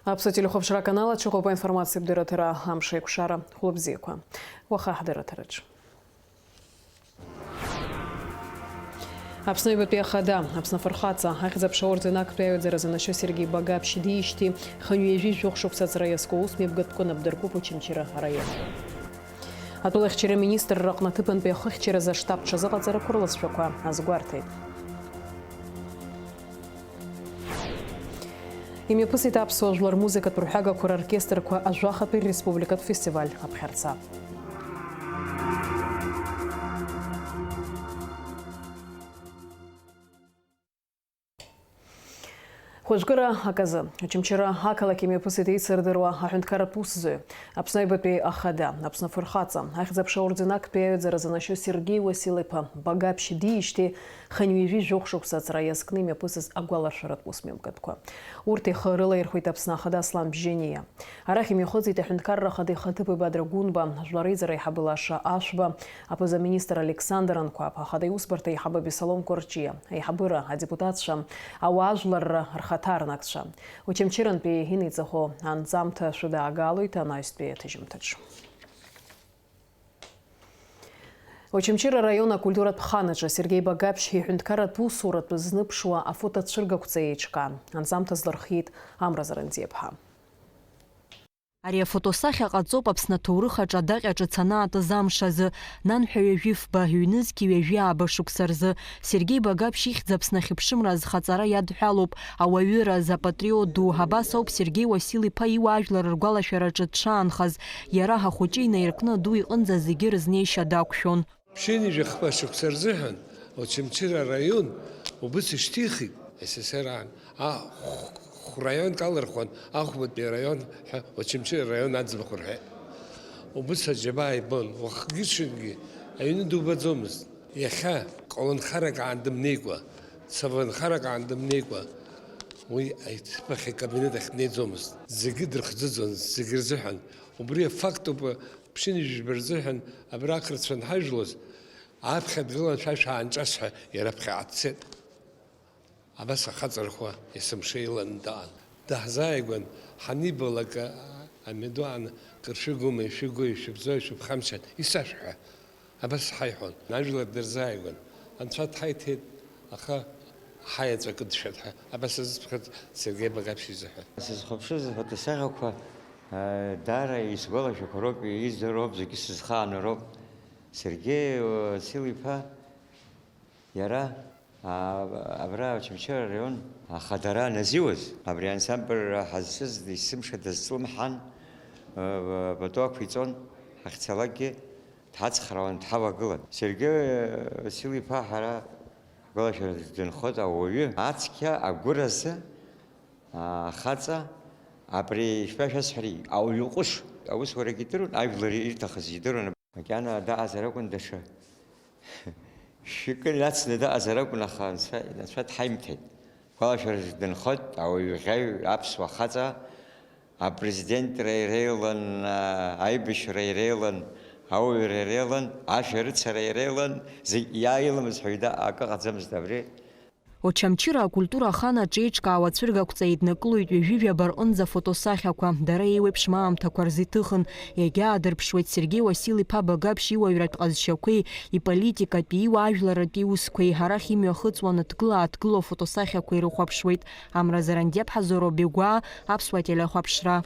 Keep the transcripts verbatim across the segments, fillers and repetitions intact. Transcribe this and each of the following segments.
Аԥсуа телехәаԥшра аканал аҿы иҟоуп аинформациатә дырраҭара Амш аикәшара. Хәлыбзиақәа. Уаха ҳдырраҭараҿы. Аԥсны Аҩбатәи Ахада, Аԥсны Афырхаҵа, Ахьӡ-аԥша аорден актәи аҩаӡара занашьо Сергеи Багаԥшь диижьҭеи хынҩажәи жәохә шықәса аҵра иазку аусмҩаԥгатәқәа нап дыркуп Очамчыра араион. Атәылахьчара аминистрра аҟны аҭыԥантәи ахыхьчаразы аштаб ҽазыҟаҵарақәа рласшәақәа азгәарҭеит. Имҩаԥысит аԥсуа жәлар рмузыкатә рҳәагақәа роркестрқәа ажәахатәи республикатә фестиваль аԥхьарца. Хәажәкыра аказы, Очамчыра ақалақь имҩаԥысит еицырдыруа аҳәынҭқарратә усзуҩ, Аԥсны Аҩбатәи Ахада, Аԥсны Афырхаҵа, Ахьӡ-аԥша аорден актәи аҩаӡара занашьо Сергеи Уасил-иԥа Багаԥшь диижьҭеи хынҩажәи жәохә шықәса аҵра иазкны имҩаԥысыз агәалашәаратә усмҩаԥгатәқәа. Урҭ ихы рылаирхәеит Аԥсны Ахада Аслан Бжьаниа. Арахь имҩахыҵит аҳәынҭқарра ахада ихаҭыԥуаҩ Бадра Гәынба, ажәлар реизара аиҳабы Лаша Ашәба, аԥыза-министр Александр Анқәаб, ахада иусбарҭа аиҳабы Бесалом Кәарҷиа, аиҳабыра, адепутатцәа, ауаажәларра рхаҭарнакцәа. Очамчырантәи инаиҵахо анҵамҭа шәыдаагалоит анаҩстәи аҭыжьымҭаҿ. Очамчыра араион акультуратә хан аҿы Сергеи Багаԥшь иҳәынҭқарратә усуратә зныԥшуа афотоцәыргақәҵа еиҿкаан, анҵамҭа азлырхиеит Амра Зарандиаԥҳа. Ари афотосахьа ҟаҵоуп Аԥсны аҭоурых аҿы адаҟьа ҿыц анаатыз амш азы, нанҳәа ҩажәи фба, ҩнызқьи ҩажәи ааба шықәса рзы. Сергеи Багаԥшь ихьӡ Аԥсны ахьыԥшымра азхаҵара иадҳәалоуп, ауаҩыразы, апатриот ду. Абас ауп Сергеи Уасил-иԥа иуаажәлар ргәалашәараҿы дшаанхаз, иара ҳахәыҷы инаиркны аду иҟынӡа зегьы рызнеишьа дақәшәон. Ԥшьынҩажәи хԥа шықәса рзыҳәан Очамчыра араион убыс ишьҭихит, С С С Р аан, а, хә-, хә-, раионк алырхуан, ахәбатәи араион ҳәа Очамчыра араион аӡбахә рҳәеит. Убыс аџьабаа ибон, уахгьы-ҽынгьы аҩны дубаӡомызт. Иахьа колонхарак аан дымнеикәа, цаванхарак аан дымнеикәа, уи аиҭыԥахь акабинет ахь днеиӡомызт. Зегьы дрыхӡыӡон, зегьы рзыҳәан. Убри афакт ауп, ԥшьынҩажәи жәба рзыҳәан абра ақырҭцәа анҳажәлоз, аԥхьа дгылан, шәа шәаанҿас ҳәа иара ԥхьаҟа дцеит. Абас ахаҵарахәа есымша иланы даан. Даҳзааигәан, ҳанибалак, а-, амҩаду аан, кыр шәыгума, ишәыгу, ишәыбзоу, ишәыԥхамшьан, исашәҳәа. Абас ҳаиҳәон. Ажәлар дырзааигәан. Анцәа дҳаиҭеит, аха ҳаиаҵәа кыдшәат ҳәа. Абас азыԥхьаӡ Сергеи Багаԥшь изыҳәа. Сызхәаԥшыз афотосахьақәа, а, даара исгәалашәақәа роуп, издыруа роуп, зегьы сызхаану роуп. Сергеи, э, Сил-иԥа, иара, а, абра Очамчыра араион ахадара назиуаз, абри ансамбль ҳазцыз есымша дазҿлымҳан, э, пату ақәиҵон, ҳахьцалакгьы дҳацхраауан, дҳавагылан. Сергеи, э, Сил-иԥа ҳара ҳгәалашәара дынхоит, ауаҩы ацқьа агәыразы, а, ахаҵа, абри шәа шәасҳәари, ауаҩы ҟәыш, аусурагьы идыруан, ажәлар ирҭахыз идыруан. Макьана даҟазар акәын даҽа. Шәкы нацны даҟазар акәын, аха анцәа, анцәа дҳаимҭеит. Гәалашәараҿы дынхоит ауаҩ ӷьаҩ, аԥсуа хаҵа, апрезидентра иреилан, а, аибашьра иреилан, ауаҩра иреилан, ашәарыцара иреилан, зегь иааиламыз ҳәа ҩда акы ҟаӡамызт абри. Очамчыра акультура ахан аҿы еиҿкаау ацәыргақәҵа еиднакылоит ҩажәи жәаба рҟынӡа афотосахьақәа, дара еиуеиԥшым аамҭақәа рзы иҭыхын, иагьаадырԥшуеит Сергеи Уасил-иԥа Багаԥшь иуаҩратә ҟазшьақәеи, иполитикатәи, иуаажәларратәи усқәеи, арахь имҩахыҵуа аныҭгыла-ааҭгылоу афотосахьақәа ирыхәаԥшуеит. Амра Зарандиаԥҳа, Зоро Бегәаа, Аԥсуа телехәаԥшра.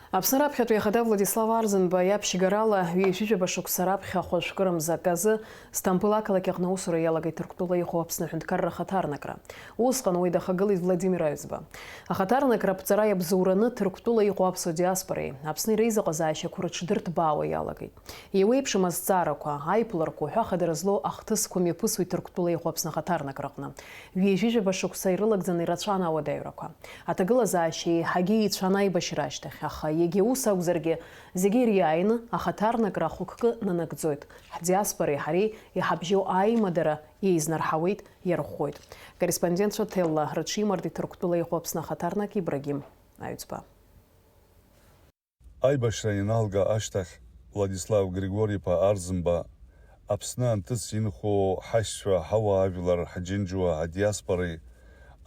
Аԥсны раԥхьатәи ахада Владислав Арӡынба иаԥшьгарала ҩажәижәаба шықәса раԥхьа ахәажәкыра мза аказы Сҭампыл ақалақь аҟны аусура иалагеит Ҭырқәтәыла иҟоу Аԥсны аҳәынҭқарра ахаҭарнакра. Усҟан уи дахагылеит Владимир Аҩӡба. Ахаҭарнакра аԥҵара иабзоураны Ҭырқәтәыла иҟоу аԥсуа диаспореи Аԥсни реизыҟазаашьақәа рыҽдырҭбаауа иалагеит. Еиуеиԥшым азҵаарақәа, аиԥыларақәа уҳәа хадара злоу ахҭысқәа мҩаԥысуеит Ҭырқәтәыла иҟоу Аԥсны ахаҭарнакра аҟны. Ҩажәижәаба шықәса ирылагӡаны ирацәан ауадаҩрақәа. Аҭагылазаашьа еиҳагьы еицәан аибашьра ашьҭахь, аха иагьа ус акәзаргьы, зегьы ириааины ахаҭарнакра ахықәкы нанагӡоит, ҳдиаспореи ҳареи иҳабжьоу аимадара еизнарҳауеит, иарӷәӷәоит. Корреспондентцәа Ҭелла рыҽимардеит Ҭырқәтәыла иҟоу Аԥсны ахаҭарнак Ибрагим Аҩӡба. Аибашьра ианалга ашьҭахь, Владислав Григори-иԥа Арӡынба, Аԥсны анҭыҵ инхо ҳашьцәа, ҳауаажәлар, ҳџьынџьуаа, ҳадиаспореи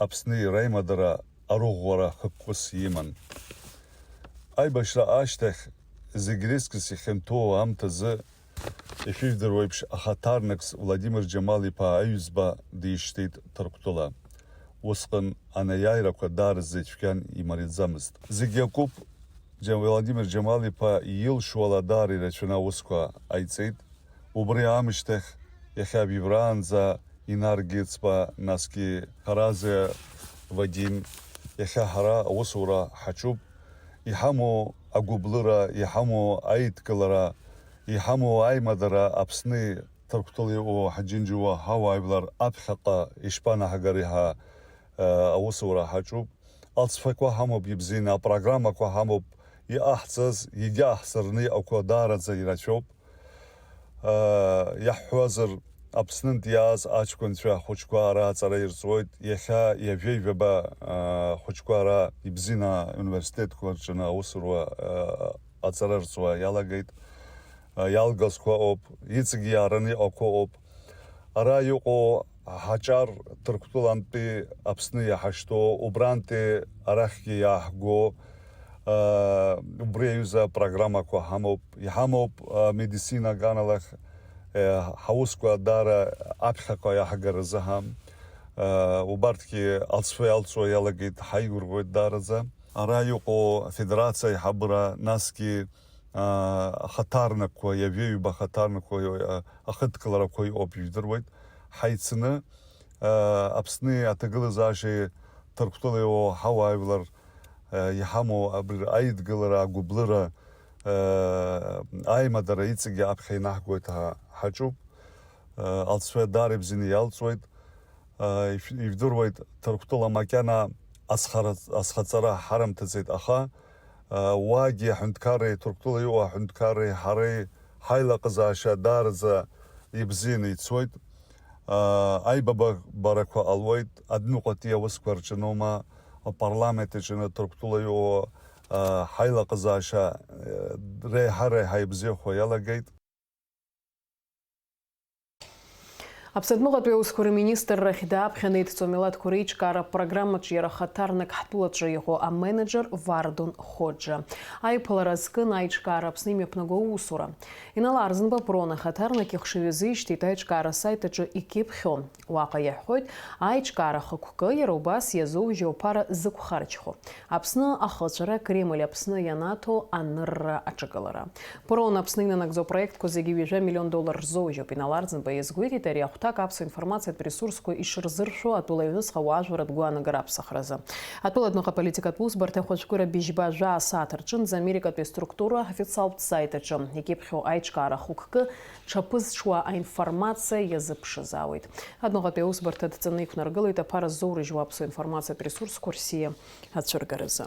Аԥсни раимадара арыӷәӷәара хықәкыс иман. Аибашьра ашьҭахь зегь реизгьы ихьанҭоу аамҭазы, ишәыжәдыруеиԥш, ахаҭарнакс Владимир Џьамал-иԥа аҩӡба дишьҭит Ҭырқәтәыла. Усҟан анеиааирақәа даараӡа ицәгьан, имариаӡамызт. Зегь акоуп, Џьа-, Владимир Џьамал-иԥа илшоу ала даара ирацәаны аусқәа ҟаиҵеит. Убри аамышьҭахь, иахьа абиураанӡа Инар Гецба, насгьы Ҳаразиа Вадим, иахьа ҳара аусура ҳаҿуп. Иҳамоу агәыблыра, иҳамоу аидкылара, иҳамоу аимадара Аԥсни Ҭырқәтәылеи иҟоу ҳџьынџьуа ҳауаажәлар аԥхьаҟа ишԥанаҳгари ҳәа, э, аусура ҳаҿуп. Алҵшәақәа ҳамоуп ибзианы, апрограммақәа ҳамоуп, иҟаҳҵаз, егьаҳзырны иҟақәоу даараӡа ирацәоуп. Э, иаҳҳәозар, Аԥснынтә иааз аҷкәынцәа ахәыҷқәа ара аҵара ирҵоит, иахьа ҩажәеи жәаба, э, хәыҷқәа ара ибзианы ауниверситетқәа рҿы аусура, э, аҵара рҵуа иалагеит. Э, иалгазқәа ыҟоуп, иҵегьы иаараны иҟақәоу ыҟоуп. Ара иҟоу ҳаҿар Ҭырқәтәылантәи Аԥсны иаҳашьҭоу, убрантәи арахьгьы иааҳго, э, убри аҩыза апрограммақәа ҳамоуп. Иҳамоуп, э, медицина аганахь, э, ҳаусқәа даара аԥхьаҟа иаҳгаразы ҳәа. Э, убарҭгьы алҵшәа иалҵуа иалагеит, ҳаигәырӷьоит даараӡа. Ара иҟоу афедерациа аиҳабыра, насгьы аа, ахаҭарнакқәа, ҩажәи ҩба ахаҭарнакқәа, а, ахыдкыларақәа иҟоуп, ижәдыруеит. Ҳаицны, аа, Аԥсны аҭагылазаашьеи Ҭырқәтәылеи иоуа ҳауаажәлар, аа, иҳамоу абри аидгылара, агәыблыра, аа, аимадара иҵегьы аԥхьа инаҳгоит ҳәа ҳаҿуп. Аа, алҵшәа даара ибзианы иалҵуеит. Аа, ишә-, ижәдыруеит, Ҭырқәтәыла макьана азхара-, азхаҵара ҳарымҭаӡеит, аха, аа, уаагьы аҳәынҭқарреи, Ҭырқәтәыла иҟоу аҳәынҭқарреи ҳареи ҳаилаҟазаашьа даараӡа ибзианы ицоит. Аа, аибабарақәа ҟалоит, адәныҟатәи аусқәа рҿаноума, апарламент аҿы Ҭырқәтәыла иҟоу, аа, ҳаилаҟазаашьа, э, реиҳа-реиҳа ибзиахо иалагеит. Аԥсадмыҟатәи аусқәа рминистррахь дааԥхьаны идҵоу амилаҭқәа реиҿкаара апрограммаҿы иара хаҭарнак ҳтәылаҿы иҟоу аменеџер Вардон Хоџьа. Аиԥылара азкын аиҿкаара Аԥсны имҩаԥнаго аусура. Инал Арӡынба Прон ахаҭарнак ихшыҩ азишьҭит аиҿкаара асайт аҿы икьыԥхьу. Уаҟа иаҳәоит аиҿкаара ахықәкы, иара убас иазоужьу аԥара зықәхарџьхо. Аԥсны ахыҵәара, Кремль Аԥсны ианаҭо анырра аҿагылара. Прон Аԥсны инанагӡо апроектқәа зегьы ҩажәа миллион доллар рзоужьуп. Инал Арӡынба иазгәеиҭеит, ари ахәҭак аԥсуа информациатә ресурсқәа ишырзыршәо атәыла аҩныҵҟа ауаажәларратә гәаанагара аԥсахразы. Атәыла адәныҟа аполитикатә усбарҭа ахәажәкыра быжьба жәаа асааҭ рҿынӡа Америкатәи аструктура официалтә сайт аҿы икьыԥхьу аиҿкаара ахықәкы ҽаԥызҽуа аинформациа иазыԥшызаауеит. Адәныҟатәи аусбарҭа адҵаны иқәнаргылоит аԥара ззоурыжьуа аԥсуа информациатә ресурсқәа рсиа ацәыргаразы.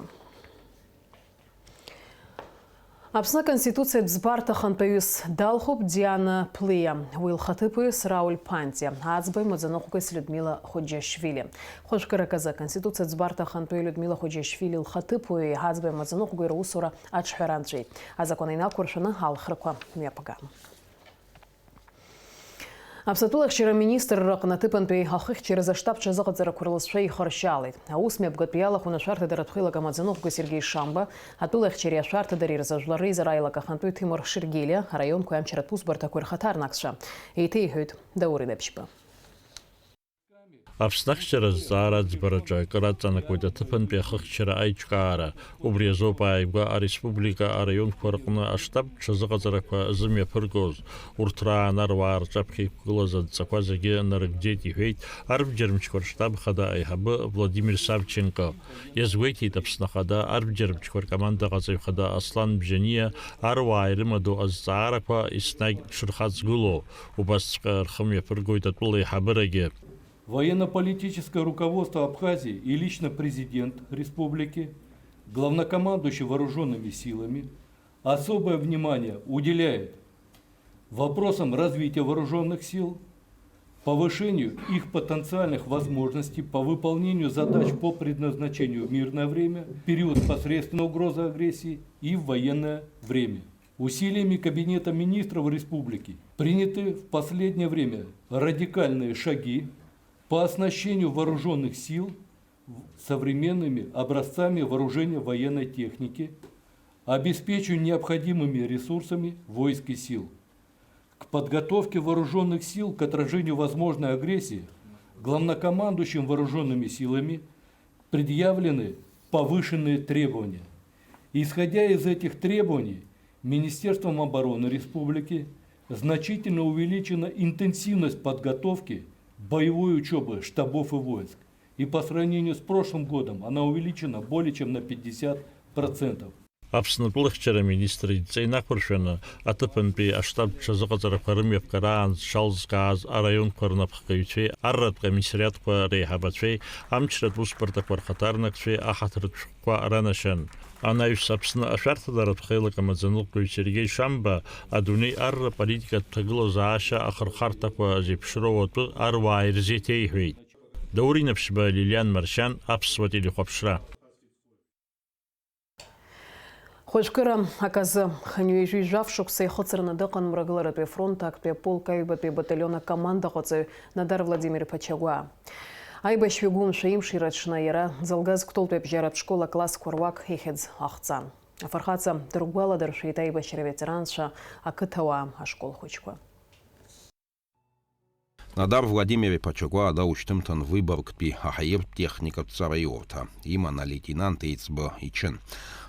Аԥсны Аконституциатә ӡбарҭа ахантәаҩыс далхуп Диана Плиа, уи лхаҭыԥуаҩыс Рауль Пантиа, аӡбаҩ маӡаныҟәгаҩыс Людмила Хоџьиашвили. Хәажәкырак азы Аконституциатә ӡбарҭа ахантәаҩы Людмила Хоџьиашвили лхаҭыԥуаҩи аӡбаҩ маӡаныҟәгаҩи русура аҿҳәара анҵәеит. Азакәан инаақәыршәаны алхрақәа мҩаԥган. Аԥсны атәылахьчара аминистрра аҟны аҭыԥантәи ахыхьчаразы аштаб ҽазыҟаҵарақәа рласшәа ихыршьаалеит. Аус мҩаԥгатәи иалахәын ашәарҭадаратә хеилак амаӡаныҟәгаҩ Сергеи Шамба, атәылахьчареи ашәарҭадареи рзы ажәлар реизара аилак ахантәаҩы Ҭемыр Шергелиа, араионқәеи амчратә усбарҭақәеи рхаҭарнакцәа. Еиҭеиҳәоит Даур Инабшьба. Аԥсны ахьчара азҵаара аӡбараҿы акыр аҵанакуеит аҭыԥантәи ахыхьчара аиҿкаара. Убри азоуп ааигәа ареспублика араионқәа рҟны аштаб ҽазыҟаҵарақәа зымҩаԥыргоз. Урҭ раан аруаа рҿаԥхьа иқәгылаз адҵақәа зегьы нарыгӡеит, иҳәеит арбџьармчқәа рштаб хада аиҳабы Владимир Савченко. Иазгәеиҭеит Аԥсны Ахада арбџьармчқәа ркомандаҟаҵаҩ хада Аслан Бжьаниа аруаа ирымадоу азҵаарақәа еснагь дшырхаҵгылоу. Убасҵәҟьа рхы мҩаԥыргоит атәыла аиҳабырагьы. Военно-политическое руководство Абхазии и лично президент республики, главнокомандующий вооружёнными силами, особое внимание уделяет вопросам развития вооружённых сил, повышению их потенциальных возможностей по выполнению задач по предназначению в мирное время, в период непосредственной угрозы агрессии и в военное время. Усилиями Кабинета министров республики приняты в последнее время радикальные шаги по оснащению вооружённых сил современными образцами вооружения, военной техники, обеспечиванию необходимыми ресурсами войск и сил. К подготовке вооружённых сил к отражению возможной агрессии главнокомандующим вооружёнными силами предъявлены повышенные требования. Исходя из этих требований, Министерством обороны республики значительно увеличена интенсивность подготовки боевой учёбы штабов и войск, и по сравнению с прошлым годом она увеличена более чем на пятьдесят процентов. Аԥсны атәылахьчара аминистр идҵа инақәыршәаны, аҭыԥантәи аштаб ҽазыҟаҵарақәа рымҩаԥгара аан зҽалзкааз араионқәа рнапхгаҩцәеи арратә комиссариатқәа реиҳабацәеи амчратә усбарҭақәа рхаҭарнакцәеи аҳаҭыртә шәҟәқәа ранашьан. Анаҩс Аԥсны ашәарҭадаратә хеилак амаӡаныҟәгаҩ Сергеи Шамба адунеи арра политикатә ҭагылазаашьа ахырхарҭақәа зеиԥшроу атәы аруаа ирзеиҭеиҳәеит. Даур Инаԥшьба, Лилиан Маршьан, Аԥсуа телехәаԥшра. Хәажәкыра аказы, хынҩажәи жәаф шықәса ихыҵраны дыҟан Мрагыларатәи афронт актәи аполк аҩбатәи абаталион акомандаҟаҵаҩ Надар Владимир-иԥа Чагәаа. Аибашьҩы гәымшәа имшира аҽны иара Ӡылгаз Кәтолтәи абжьаратә школ аклассқәа руак ихьӡ ахҵан. Афырхаҵа дыргәаладыршәеит аибашьра аветеранцәа, ақыҭауаа, ашкол хәыҷқәа. Надар Владимир-иԥа Чагәаа даушьҭымҭан Выборгтәи аҳаиртә техникатә ҵараиурҭа, иман алеитенант еиҵбы ичын.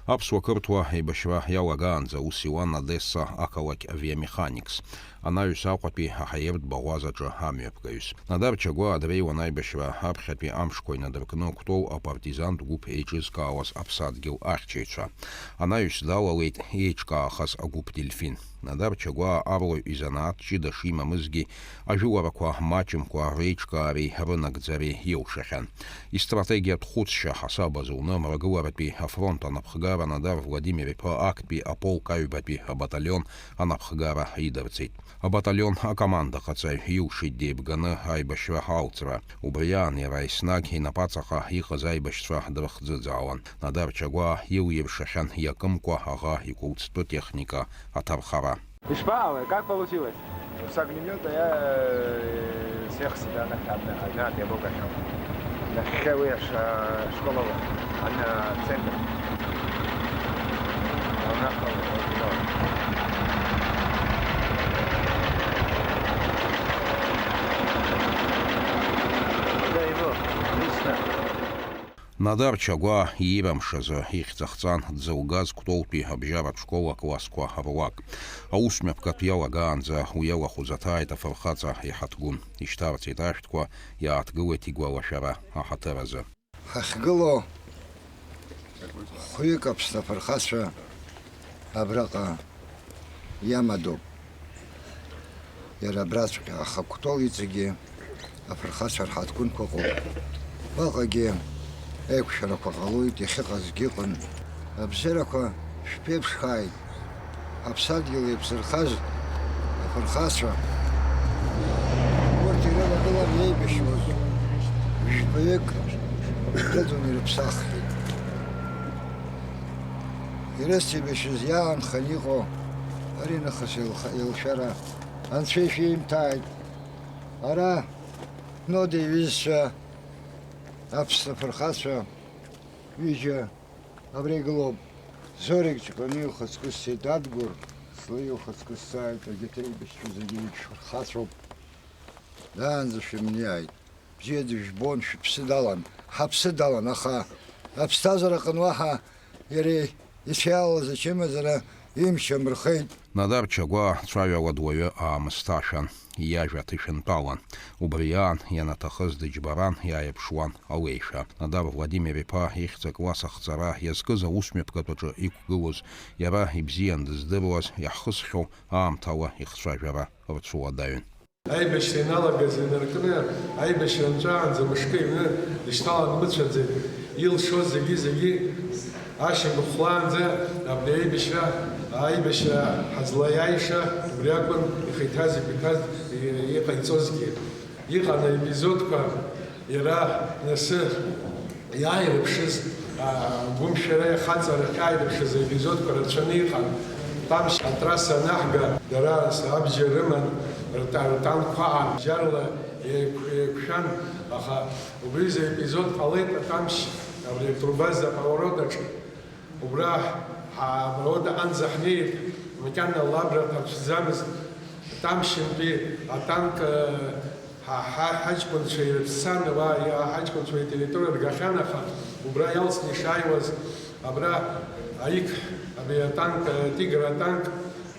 Аԥсуа-қырҭуа еибашьра иалагаанӡа аус иуан Одесса ақалақь авиамеханикс, анаҩс Аҟәатәи аҳаиртә баӷәазаҿы амҩаԥгаҩыс. Надар Чагәаа дреиуан аибашьра аԥхьатәи амшқәа инадыркны Кәтол апартизантә гәыԥ еиҿызкаауаз аԥсадгьыл ахьчаҩцәа. Анаҩс далалеит еиҿкаахаз агәыԥ Дельфин. Надар Чагәаа арлаҩ изанааҭ ҷыда шимамызгьы, ажәыларақәа маҷымкәа реиҿкаареи рынагӡареи илшахьан. Истратегиатә хәыцшьа ҳасаб азуны Мрагыларатәи афронт анапхгара Надар Владимир-иԥа актәи аполк аҩбатәи абаталион анапхгара идырҵеит. Абаталион акомандаҟаҵаҩ илшеит деибганы аибашьра алҵра. Убри аан иара еснагь инапаҵаҟа иҟаз аибашьцәа дрыхӡыӡаауан. Надар Чагәаа илиршахьан иакымкәа аӷа икәылӡтәы техника аҭархара. Ишԥаауеи, как получилось? С огнемёта я, э, всех себя нахрапнул, одна тревога шёл. Нахьхьи уи аш-, школа, ана центр. Она, ну, да, его, лично. Надар Чагәаа иира мшазы ихьӡ ахҵан Ӡылгаз Кәтолтәи абжьаратә школ аклассқәа руак. Аус мҩаԥгатә иалагаанӡа уи алахәыз аҭааит афырхаҵа иҳаҭгәын. Ишьҭарҵеит ашәҭқәа, иааҭгылеит игәалашәара аҳаҭыр азы. Ҳахьгылоу хәҩык Аԥсны афырхацәа абраҟа иамадоуп. Иара абраҵәҟьа, аха Кәтол иҵегьы афырхацәа рҳаҭгәынқәа ыҟоуп. Уаҟагьы еиқәшәарақәа ҟалоит, иахьыҟазгьы ыҟан. Абзиарақәа шәԥеиԥшхааит. Ҳаԥсадгьыл еиқәзырхаз афырхацәа, урҭ ирылагылан еибашьуаз жәпаҩык рыдын ирыԥсаххьеит. Ирыцеибашьыз иаанхан иҟоу ари нахыс еилха-, еилшәара Анцәа ишәимҭааит. Ара Нода иҩызцәа, Аԥсны афырхацәа ҩыџьа абра игылоуп. Зорик Ҷкәыни ухаҵкы сцеит, Адгәыр Слы ухаҵкы сцааит, егьырҭ еибашьцәа зегьы еиҿшәырхацәоуп. Даанӡа шәымнеиааит. Бзиа дыжәбон, шәыԥсы далан, ҳаԥсы далан, аха аԥсҭазаара аҟны уаҳа иара ицәиалалаз ачымазара имч амырхеит. Надар Чагәаа цәаҩала дуаҩы аамысҭашәан, иажәа ҭышәынтәалан. Убри аан, ианаҭахыз дыџьбаран, иааирԥшуан алеишәа. Надар Владимир-иԥа ихьӡ акласс ахҵара иазкыз аусмҩаԥгатәаҿы иқәгылоз, иара ибзиан дыздыруаз, иаҳхысхьоу аамҭала ихцәажәара рцәуадаҩын. Аибашьра иналагаз инаркны, аибашьра нҵәаанӡа мышкы иҩны дышьҭалан дмыцәаӡеит. Илшоз зегьы-зегьы ашьамхә хәлаанӡа абри аибашьра, аибашьра ҳазлаиааиша убри акәын ихы иҭаз, игәы иҭаз, и-, иҟаиҵозгьы. Иҟан аепизодқәа, иара нас иааирԥшыз, а, гәымшәара, ихаҵара ахьааирԥшыз аепизодқәа рацәаны иҟан. Тамшь атрасса анаҳга, дара абџьар рыман, рта-, ртанкқәа аарбжьарала еиқә-, еиқәшәан, Аха убри изы епизод ҟалеит атәамшь, абри атруба зда поворот аҿы. Убра ҳа-, апровод аҟынӡа ҳнеит, макьана лабра ҭацәӡамызт, атәамшьынтәи атанк, э, ҳа-, ҳа-, ҳаҷкәынцәа ирыцәцан, уа иа-, ҳаҷкәынцәа атерриториа ргахьан, аха убра иалсны ишааиуаз, абра аик, абри атанк, э, Тигр атанк,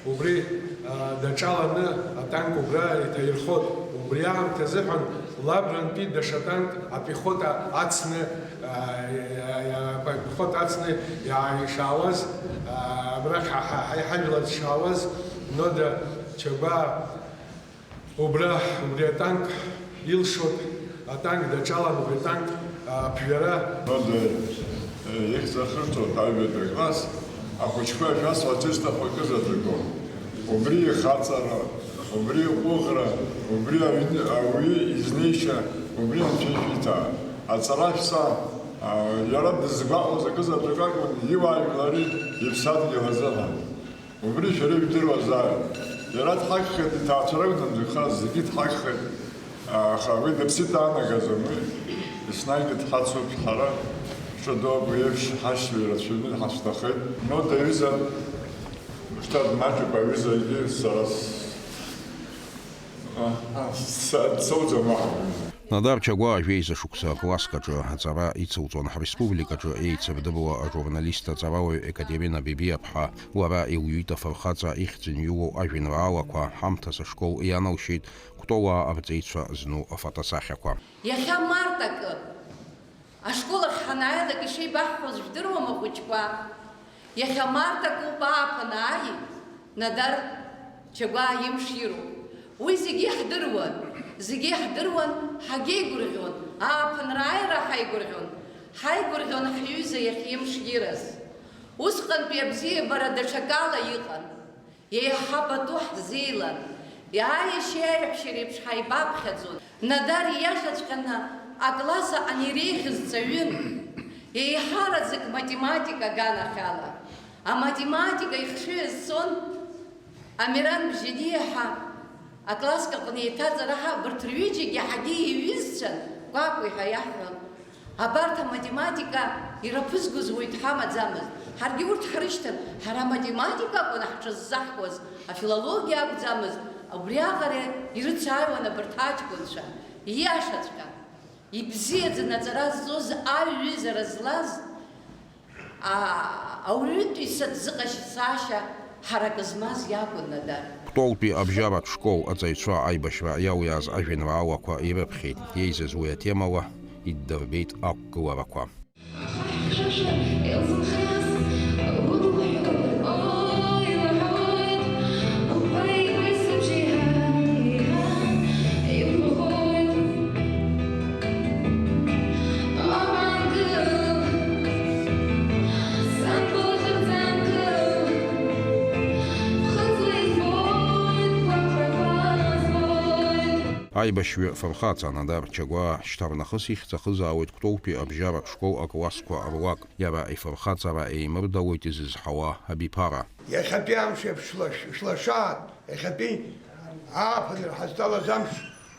убри, а, даҿаланы атанк убра иҭаирхот. Убри аамҭазыҳәан лабрантәи даҽа танк апехота ацны, а, иа-, иа-, иа-, апехота ацны иа-, ишаауаз, а, абрахь ҳа-, ҳа-, ҳа-, ҳажәлар дшаауаз, Нода Чагәаа убра, убри атанк илшот, атанк даҿалан, убри атанк, а, ԥжәара. Нода, э, ихьӡ ахырҵоит аҩбатәи акласс, ахәыҷқәа шәасҳәарц исҭаху акызаҵәык ауп. Убри ихаҵара, убри иҟәыӷра, убри аҩны, ауаҩы изнеишьа, убри анцәа ишәиҭаа. Аҵара шәца, а, иара дызгәаҟуаз акызаҵәык акәын, иуаажәлари иԥсадгьыл азыҳәан. Убри шәара ижәдыруазааит. Иара дҳагхеит, иҭаацәа ракәӡам дзыхаз, зегьы дҳагхеит. Аха уи дыԥсит аанагаӡом, уи еснагь дҳацуп ҳара. Ҿыдоуп, уи еиԥш ҳашьцәа ирацәаҩны ҳашьҭахеит. Нода аҩыза, шьҭа дмаҷуп, аҩызагьы сара с-, а, а, са-, соуӡом уаҳа. Нодар Чагәаа жәеиза шықәса акласск аҿы аҵара ицылҵон. Ҳреспубликаҿы еицырдыруа ажурналист аҵарауаҩ Екатерина Бебиаԥҳа лара илҩит афырхаҵа ихьӡ нҩылоу ажәеинраалақәа, ҳамҭас ашкол ианалшьеит Кәтолаа арҵеицәа зну афотосахьақәа. Иахьа март акы, ашкол ахь ҳанааилак ишеибаҳҳәоз жәдыруама, ахәыҷқәа? Иахьа март акоуп, ааԥын ааит, Нодар Чагәаа имш ируп. Уи зегьы иаҳдыруан, зегьы иаҳдыруан, ҳагьеигәырӷьон, ааԥынра ааира ҳаигәырӷьон, ҳаигәырӷьон ҳҩыза иахьимш ираз. Усҟантәи абзиабара даҽакала иҟан. Еиҳа пату ҳзеилан, иааишьеи аиаҳәшьеи реиԥш ҳаибаԥхьаӡон. Нодар ииашаҵәҟьаны акласс аҟны иреиӷьыз ҵаҩын. Еиҳараӡак математика аганахьала. Аматематика ихшыҩ азцон Амиран Бжьаниа ҳәа акласск аҟны еиҭаҵара ҳа-, абарҭ рҩыџьагьы ҳагьы иҩызцәан, Кәакәи ҳәа иаҳҳәон. Абарҭ аматематика ираԥызгоз уаҩ дҳамаӡамызт. Ҳаргьы урҭ ҳрышьҭан, ҳара аматематика акәын ҳҽыззаҳкуаз, афилологиа акәӡамызт, убриаҟара ирыцааиуан абарҭ аҷкәынцәа. Ииашаҵәҟьа, ибзиаӡаны аҵара зҵоз, аҩызара злаз, а-, ауаҩытәыҩса дзыҟашьцашьа ҳаракы змаз иакәын Нодар. Кәтолтәи абжьаратә школ аҵаҩцәа аибашьра иалиааз ажәеинраалақәа ирыԥхьеит. Еизаз уи атемала иддырбеит ақәгыларақәа. Аибашьҩы фырхаҵа Нодар Чагәаа шьҭарнахыс ихьӡ ахызаауеит Кәтолтәи абжьаратә школ аклассқәа руак. Иара ифырхаҵара еимырдалоит изызҳауа абиԥара. Иахьатәи амш еиԥш шлаш-, шлашаат, иахьатәи ааԥынра ҳазҭалаз амш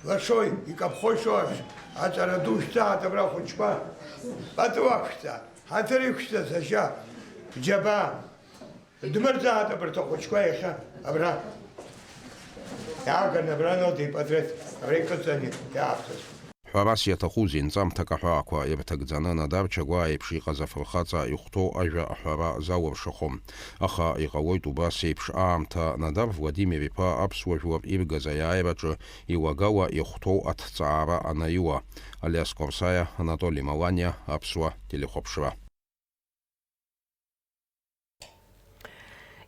лашоит, икаԥхо ишоу еиԥш, аҵара ду шәҵааит абра ахәыҷқәа. Пату ақәшәҵа, ҳаҭыр иқәшәҵа, сашьа, бџьабаа. Дмырӡааит абарҭ ахәыҷқәа иахьа абра. Иааган абра Нода ипатреҭ, абра икыдҵаны иаавҵаз. Ҳәарас иаҭахузеи, нҵамҭак аҳәаақәа ирҭагӡаны Нодар Чагәаа еиԥш иҟаз афырхаҵа ихәҭоу ажәа аҳәара залыршахом. Аха иҟалоит убас еиԥш аамҭа Нодар Владимир-иԥа аԥсуа жәлар иргаз аиааираҿы илагала ихәҭоу аҭҵаара анаиуа. Алиас Қәарсаиа, Анатоли Маланиа, Аԥсуа телехәаԥшра.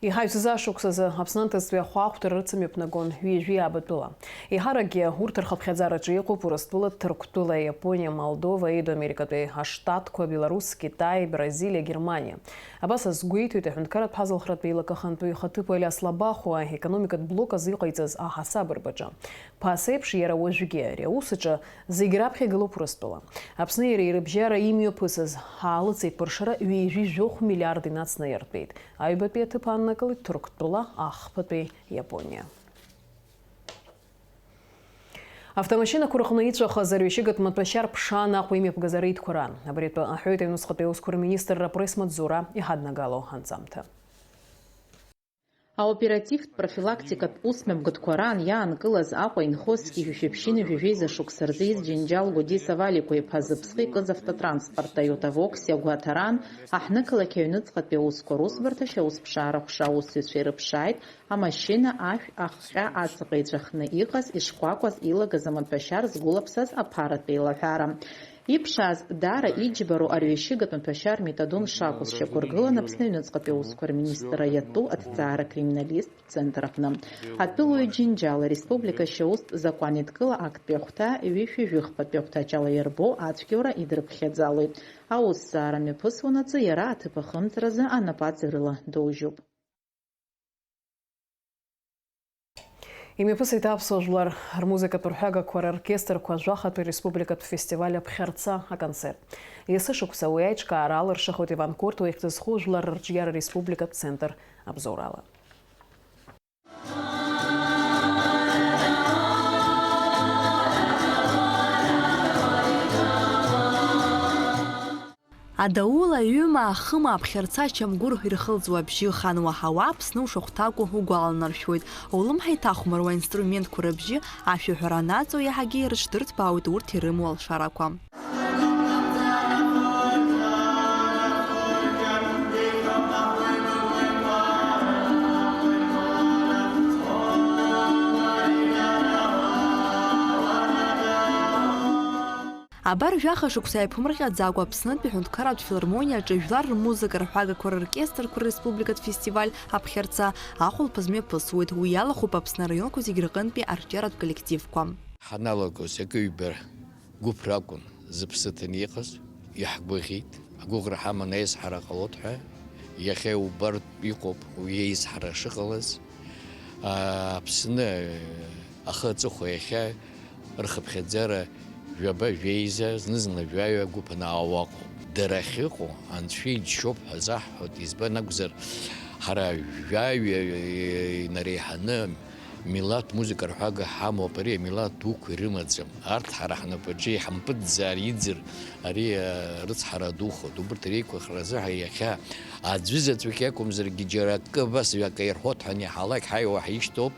Иҳаҩсыз ашықәсазы Аԥсны анҭыҵтәи ахәаахәҭра рыцымҩаԥнагон ҩажәи ааба тәыла. Еиҳаракгьы урҭ рхыԥхьаӡараҿы иҟоуп Урыстәыла, Ҭырқәтәыла, Иапониа, Молдова, Еиду Америкатәи аштатқәа, Беларусь, Китай, Бразилиа, Германиа. Абас азгәеиҭоит аҳәынҭқарратә ҳазалхратә еилакы ахантәаҩы ихаҭыԥуаҩ Алиас Лабахәуа, аекономикатә блок азы иҟаиҵаз аҳасабырбаҿы. Ԥасеиԥш иара уажәгьы ари аус аҿы зегь раԥхьа игылоуп Урыстәыла. Аԥсны иара ирыбжьара имҩаԥысыз аалыҵеиԥыршара ҩажәи жәохә миллиард инацнаиартәеит. Аҩбатәи аҭыԥ ааннакылеит Ҭырқәтәыла, ахԥатәи Иапониа. Автомашьынақәа рҟны иҵәахыз арҩашьыгатә маҭәашьар ԥшаан Аҟәа имҩаԥгаз ареидқәа раан. Абри атәы аҳәоит аҩныҵҟатәи аусқәа рминистрра апресс-маҵзура иҳаднагало анҵамҭа. Аоперативтә профилактикатә усмҩаԥгатәқәа раан иаанкылаз Аҟәа инхо зқьи жәшәи ԥшьынҩажәи жәеиза шықәса рзы ииз Џьынџьал Гәдиса Валиқәа-иԥа зыԥсҟы икыз автотранспорт Toyota Vox иагәаҭараан, аҳҭнықалақь аҩныҵҟатәи аусқәа русбарҭа ашьаусԥшаара ҟәша аусзуҩцәа ирыԥшааит, амашьына ашә ахҟьа аҵаҟа иҵәахны иҟаз, ишкәакәаз илагаз амаҭәашьар згәылаԥсаз аԥаратә еилаҳәара. Иԥшааз даара иџьбароу арҩашьыгатә маҭәашьар метадон шакәыз шьақәыргылан Аԥсны аҩныҵҟатәи аусқәа рминистрра иатәу аҭҵаара криминалисттә центр аҟны. Атәылауаҩ Џьынџьал ареспублика ашьаустә закәанеидкыла актәи ахәҭа ҩышәи жәыхԥатәи ахәҭаҷ ала иарбоу ацәгьоура идырԥхьаӡалоит. Аусҭҵаара мҩаԥысуанаҵы иара аҭыԥ ахымҵразы анапаҵаҩрала доужьуп. Имҩаԥысит аԥсуа жәлар рмузыкатә рҳәагақәа роркестрқәа жәахатәи республикатә фестиваль Аԥхьарца аконцерт. Есышықәса уи аиҿкаара алыршахоит Иван Куртуа ихьӡ зху Жәлар рыҿиара республикатә центр абзоурала. Адаула, аҩыма, ахыма, аԥхьарца, ачамгәыр ирхылҵуа абжьы, хан уаҳауа Аԥсны ушахәҭакәу угәаланаршәоит. Улымҳа иҭахәмаруа аинструментқәа рыбжьы ашәаҳәара анаҵо иаҳагьы ирыҽдырҭбаауеит урҭ ирымоу алшарақәа. Абар жәаха шықәса иаԥымырҟьаӡакәа Аԥснытәи аҳәынҭқарратә филармониаҿы жәлар рмузыка рҳәагақәа роркестрқәа рреспубликатә фестиваль Аԥхьарца ахәылԥаз мҩаԥысуеит. Уи иалахәуп Аԥсны араионқәа зегь рҟынтәи арҿиаратә коллективқәа. Ҳаналагоз акы-ҩба гәыԥ ракәын зыԥсы ҭаны иҟаз, иаҳгәаӷьит. Агәыӷра ҳаман аизҳара ҟалоит ҳәа. Иахьа иубартә иҟоуп уи аизҳара шыҟалаз. Аԥсны ахы аҵыхәа иахьа рхыԥхьаӡара жәаба-жәеиза, зны-зынла жәаҩа гәыԥ анаауа ыҟоуп. Дара ахьыҟоу Анцәа иџьшьоуп ҳәа заҳҳәоит, избан акәзар, ҳара жәаҩа инареиҳаны милаҭ музыка рҳәага ҳамоуп, ари амилаҭ дуқәа ирымаӡам. Арҭ ҳара ҳнапаҿы иҳампыҵӡаар иӡыр, ари, а, рыцҳара духоит. Убырҭ реиқәхаразы ҳәа иахьа аӡәы заҵәык иакәымзаргьы џьара акы абас акы ирҳәоит ҳәа ани ҳалак ҳаиуа ҳишьҭоуп.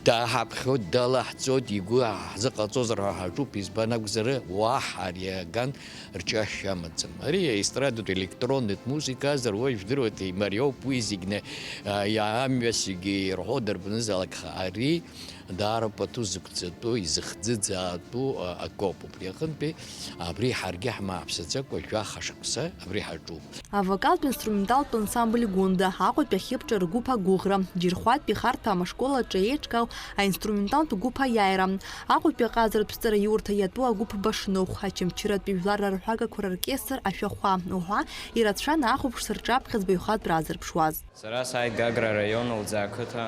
Дааҳаԥхьоит, далаҳҵоит, игәы ҳзыҟаҵозар ҳәа ҳаҿуп, избан акәзар, уаҳа ари аган рҿиашьа амаӡам. Ари аестрадатә електроннытә музыка азар, уажә жәдыруеит, имариоуп уи зегьы, а, иа-, амҩа зегьы ирҳәо дарбанызаалак ха-, ари даара пату зықәҵатәу, изыхӡыӡаатәу, а, акоуп. Убри аҟынтәи абри ҳаргьы ҳмааԥсаӡакәа жәаха шықәса абри ҳаҿуп. Авокалтә-инструменталтә ансамбль Гәында, Аҟәатәи ахьыԥҿа ргәыԥ Агәыӷра, Џьырхәатәи Харҭәаа ашкол аҿы еиҿкаау аинструменталтә гәыԥ Аиааира, Аҟәатәи аҟазаратә ҵараиурҭа иатәу агәыԥ Башныхә, Очамчыратәи жәлар рарҳәагақәа роркестр Ашәахәа уҳәа ирацәан ахәаԥшцәа рҿаԥхьа збаҩхатәра аазырԥшуаз. Сара сааит Гагра араион Лӡаа ақыҭа.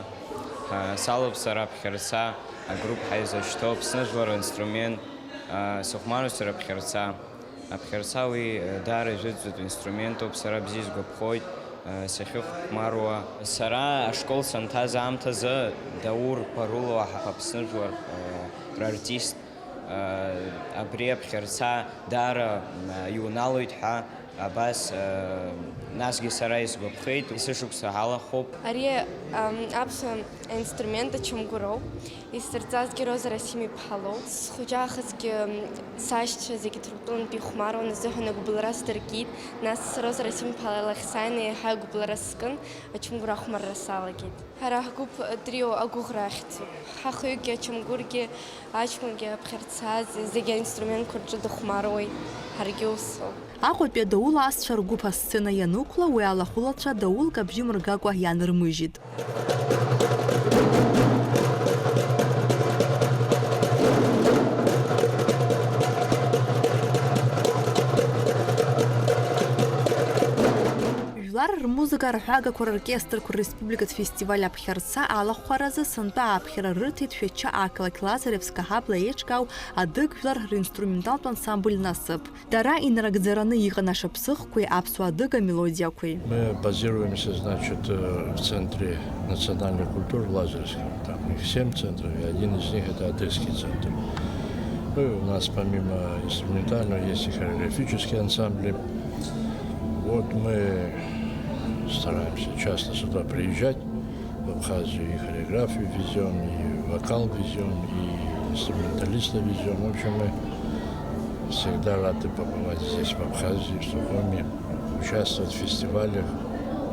Ҳа, салоуп сара Аԥхьарца агрупп ҳаизышьҭоу, Аԥсны жәлар ринструмент, а, сыхәмаруеит сара Аԥхьарца. Аԥхьарца уи, э, даара ижәытәӡатәу инструментуп, сара бзиа исгәаԥхоит, э, сахьыхәмаруа. Сара ашкол санҭаз аамҭазы Даур Баруло ҳа-, Аԥсны жәлар, э, рартист, э, абри Аԥхьарца даара, э, иуналоит ҳәа абас, э, насгьы сара исгәаԥхеит, есышықәса ҳалахәуп. Ари, ам, аԥсуа инструмент ачамгәыроуп. Исырҵазгьы Роза Расим-иԥҳа лоуп. Схәыҷаахысгьы, м, сашьцәа зегьы Ҭырқәтәылантәи ихәмаруан азыҳәан агәыбылра сдыркит. Нас Роза Расим-иԥҳа лахь сааины еиҳа агәыбылра скын, ачамгәыр ахәмарра салагеит. Ҳара ҳгәыԥ трио агәыӷра ахьӡуп. Ҳахҩыкгьы, ачамгәыргьы, аҷкәынгьы, аԥхьарца, зегьы аинструментқәа рҿы дыхәмаруеит. Ҳаргьы усоуп. Аҟәатәи адаула асцәа ргәыԥ асцена ианықәла, уи алахәылацәа даулк абжьы мыргакәа ианырмыжьит. Ар рмузыка арҳәагақәа роркестрқәа рреспубликатә фестиваль аԥхьарца алахәхаразы сынтәа ааԥхьара рырҭеит Шәача ақалақь Лазаревск аҳабла еиҿкаау адыг жәлар ринструменталтә ансамбль «Насыԥ». Дара инарыгӡараны иҟан ашаԥсыӷқәеи аԥсуа адыга мелодиақәеи. Мы базируемся, значит, э, в Центре национальной культуры в Лазаревском. Там их семь центров, и один из них — это адыгский центр. Ну и у нас помимо инструментального есть и хореографические ансамбли. Вот мы стараемся часто сюда приезжать, в Абхазию, и хореографию везём, и вокал везём, и инструменталистов везём. В общем, мы всегда рады побывать здесь, в Абхазии, в Сухуми, участвовать в фестивалях,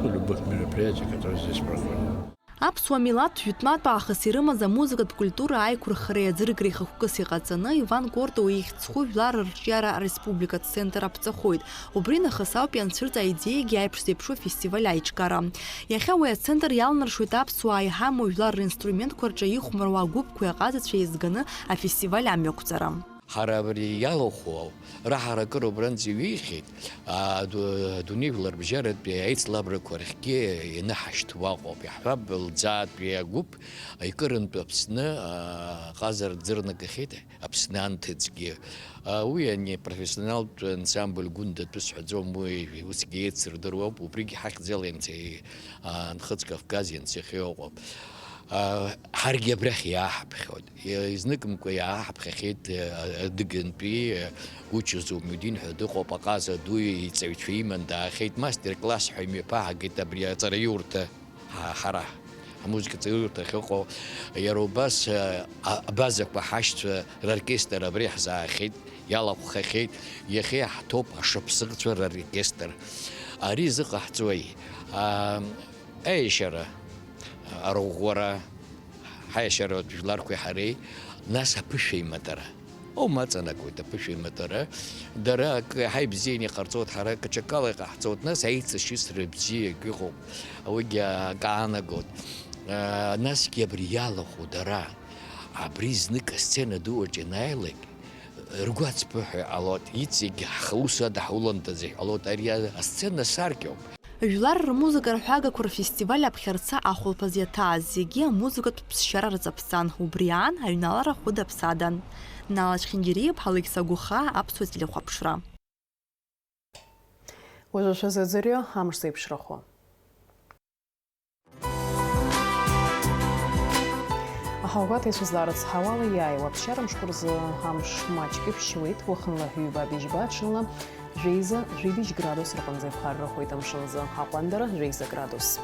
ну, любых мероприятиях, которые здесь проходят. Аԥсуа милаҭ жәытәнатә аахыс ирымаз амузыкатә культура аиқәырхареи аӡыргареи хықәкыс иҟаҵаны, Иван Кортуа ихьӡ зху жәлар рырҿиара ареспубликатә центр аԥҵахоит. Убри нахыс ауп ианцәырҵ аидеиагьы аиԥш зеиԥшу афестиваль аиҿкаара. Иахьа уи ацентр иалнаршоит аԥсуаа иҳамоу жәлар ринструментқәа рҿы ихәмаруа агәыԥқәеи аҟазацәеи еизганы афестиваль амҩақәҵара. Ҳара абри иалахәу раҳаракыра убранӡа иҩеихьеит, аду-, адунеи жәларбжьаратәи аицлабрақәа рахьгьы ианыҳашьҭуа ыҟоуп. Иаҳҳәап, Лӡаатәи агәыԥ икырынтә Аԥсны, а, ҟазара ӡырнагахьеит, Аԥсны анҭыҵгьы. А, уи ани профессионалтә ансамбль Гәында атәы сҳәаӡом, уи усгьы еицырдыруа ауп, убригьы ҳахьӡала ианцеи-, а, Нхыҵ Кавказ ианцахьоу ыҟоуп. А, ҳаргьы абрахь иааҳаԥхьоит. Иа-, изныкымкәа иааҳаԥхьахьеит, а, адыгантәи, а, Гуча Заумудин ҳәа дыҟоуп, аҟаза ду иҵаҩцәа иман даахьеит, мастер-класс ҳәа имҩаԥаҳагеит абри аҵараиурҭа. Ҳа-, ҳара ҳамузыкаҵаҩырҭа ахьыҟоу иара убас, а, а-, абазақәа ҳашьцәа роркестр абра иаҳзаахьеит, иалахәхахьеит, иахьа иаҳҭоуп ашаԥсыӷцәа роркестр. Ари зыҟаҳҵои? А, аиашьара, арӷәӷәара, ҳаиашьаратә жәларқәеи ҳареи, нас аԥышәеимадара. Аума аҵанакуеит аԥышәеимадара. Дара акы иаҳа ибзианы иҟарҵоит, ҳара акы ҽакала иҟаҳҵоит, нас аицашьыцра бзиа акы ыҟоуп, уигьы акы аанагоит. Насгьы абри иалахәу дара, абри знык асцена ду аҿы ианааилак, ргәы ацԥыҳәо иҟалоит, иҵегь ҳхы аус адаҳуландаз ҳәа иҟалоит, ари асцена саркьоуп. Жәлар рмузыка рҳәагақәа рфестиваль аԥхьарца ахәылԥаз иаҭааз зегьы амузыкатә ԥсшьара рҵаԥҵан, убри аан аҩналара хәыда-ԥсадан. Нала Чхингириев, Алықьса Гәыхаа, Аԥсуа телехәаԥшра. Уажәы шәазыӡырҩы амш зеиԥшрахо. Аҳауагәаҭа ишәызларыцҳауала, иааиуа аԥсшьара мшқәа рзы амш маҷк иԥшьуеит, уахынла ҩба-быжьба, ҽынла жәеиза, жәибжь градус рҟынӡа иԥхаррахоит амшынзы, аҟәандара жәеиза градус.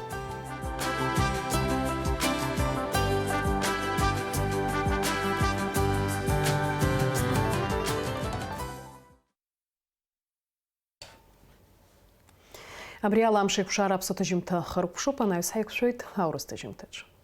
Абри ала амш еиқәшара аԥсуа ҭыжьымҭа хыркәшоуп, анаҩс ҳаиқәшәоит аурыс ҭыжьымҭаҿы.